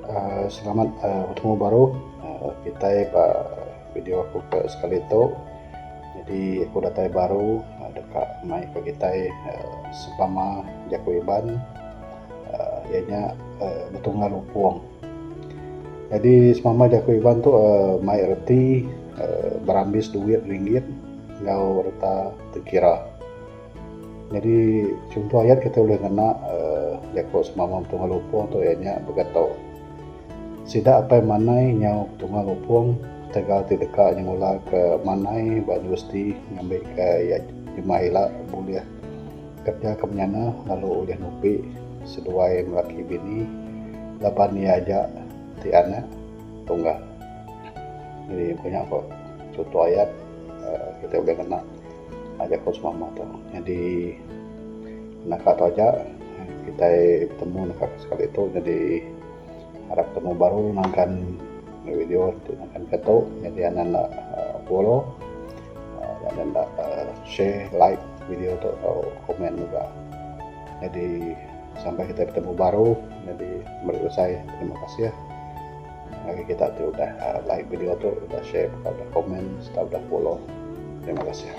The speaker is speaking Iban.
Aaa selamat aaa betemu baru kitai ba video aku ke sekali tu. Jadi aku datai baru deka mai ka kitai sempama jaku Iban aaa iya nya betungga lupong. Jadi sempama jaku Iban tu aaa mai reti aaa berambis duit ringgit enggau reta tengkira. Nyadi chunto ayat kitai ulih ngena uhh jaku sempama betungga lupong tu iya nya begeto. Sida apai manai nyau betungga lupong ketegal ti deka nyengula ke manai ba universiti ngambi ke iya jemah ila bulih kerja ke menyana lalu ulih nupi seduai melaki bini laban iya aja ti anak tunggal. Jadi ku nya ko chunto ayat uhh kitai ulih ngena. Aja ko sempama tu. Nyadi naka tu aja kitai betemu naka sekali tu nyadi arap betemu baru nangkan video ti nangkan ke tu nyadi anan ne follow anan ne share like video tu atau komen mega. Nyadi sampai kitai betemu baru nyadi meri besai terima kasih ngagai kita ti udah like video tu udah share udah komen serta udah follow. Terima kasih.